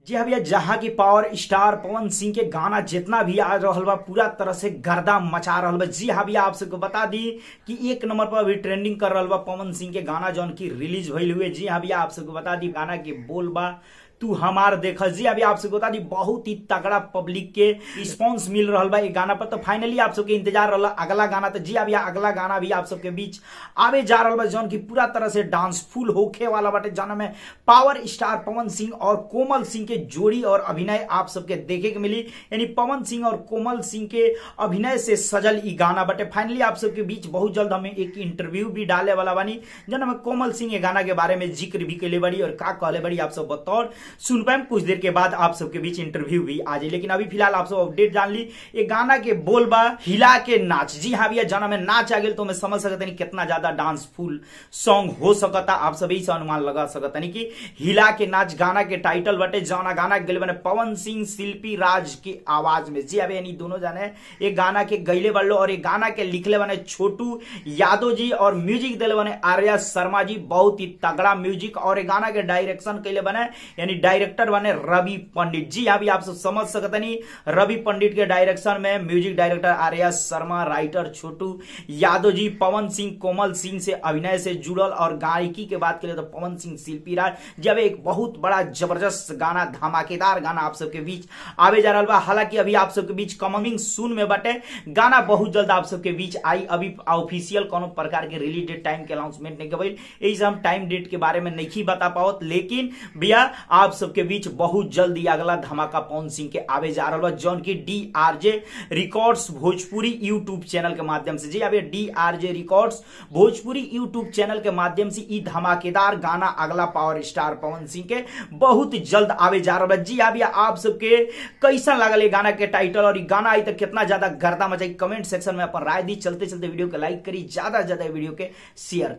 जी हाँ भैया, जहां की पावर स्टार पवन सिंह के गाना जितना भी आ रहा बा पूरा तरह से गर्दा मचा रहा बा। जी हाँ भैया, आप सबको बता दी कि एक नंबर पर अभी ट्रेंडिंग कर रहा बा पवन सिंह के गाना जौन की रिलीज भइल हुए। जी हाँ भैया, आप सबको बता दी गाना के बोल बा तू हमार देख। जी अभी आप सबको बता दी बहुत ही तगड़ा पब्लिक के रिस्पांस मिल रहा बा ये गाना पर। तो फाइनली आप सबके इंतजार रहा अगला गाना। तो जी अभी अगला गाना भी आप सबके बीच आवे जा रहा बा जौन की पूरा तरह से डांस फुल होखे वाला बाटे, जौन में पावर स्टार पवन सिंह और कोमल सिंह के जोड़ी और अभिनय आप सबके देखे के मिली। यानी पवन सिंह और कोमल सिंह के अभिनय से सजल ई गाना बाटे। फाइनली आप सबके बीच बहुत जल्द हमें एक इंटरव्यू भी डाले वाला बानी जौन में कोमल सिंह ये गाना के बारे में जिक्र भी कैले बड़ी और का कहले बड़ी आप सब बतौर सुन पाए। कुछ देर के बाद आप सबके बीच इंटरव्यू भी आ जाए, लेकिन अभी फिलहाल आप सब अपडेट जान ली। ये गाना के बोल बा हिला के नाच। जी हाँ भैया, जाना में नाच आ गया तो मैं समझ सकते नहीं कितना ज्यादा डांसफुल सॉन्ग हो सकता। आप सभी से अनुमान लगा सकता नहीं कि हिला के नाच गाना के टाइटल बटे जाना गाना के गले बने पवन सिंह शिल्पी राज की आवाज में। जी अभी यानी दोनों जाने ये गाना के गैले बल्लो और ये गाना के लिखले बने छोटू यादव जी और म्यूजिक दिले बने आर्या शर्मा जी। बहुत ही तगड़ा म्यूजिक और ये गाना के डायरेक्शन कैले बने यानी डायरेक्टर बने रवि पंडित जी। अभी आप सब समझ सकते नहीं रवि पंडित के डायरेक्शन में music director Arya Sharma, writer Chhotu Yadav ji, Pawan Singh Komal Singh से अभिनय से जुड़ल और गायकी के बात करें तो पवन सिंह शिल्पी राज। जब एक बहुत बड़ा जबरदस्त गाना धमाकेदार गाना आप सबके बीच आवे जा रहा बा। हालांकि अभी आप सबके बीच कमिंग सून में बटे गाना बहुत जल्द आप सबके बीच आई। अभी ऑफिशियल कोनो प्रकार के रिलीज डेट टाइम के अनाउंसमेंट नहीं भइल, यही से हम टाइम डेट के बारे में नहीं बता पावत। लेकिन भैया आप सबके बीच बहुत जल्द ही अगला धमाका पवन सिंह के आवे जा रहा बा जौन की DRJ records Bhojpuri YouTube channel के माध्यम से। जी अभी DRJ records Bhojpuri YouTube channel के माध्यम से ई धमाकेदार गाना अगला पावर स्टार पवन सिंह के बहुत जल्द आवे जा रहा बा। जी अभी आप सबके कैसा लागल ये गाना के टाइटल और ये गाना आई तो कितना ज्यादा गर्दा मचाई, कमेंट सेक्शन में अपन राय दी। चलते चलते वीडियो के लाइक करी, ज्यादा से ज्यादा वीडियो के शेयर करी।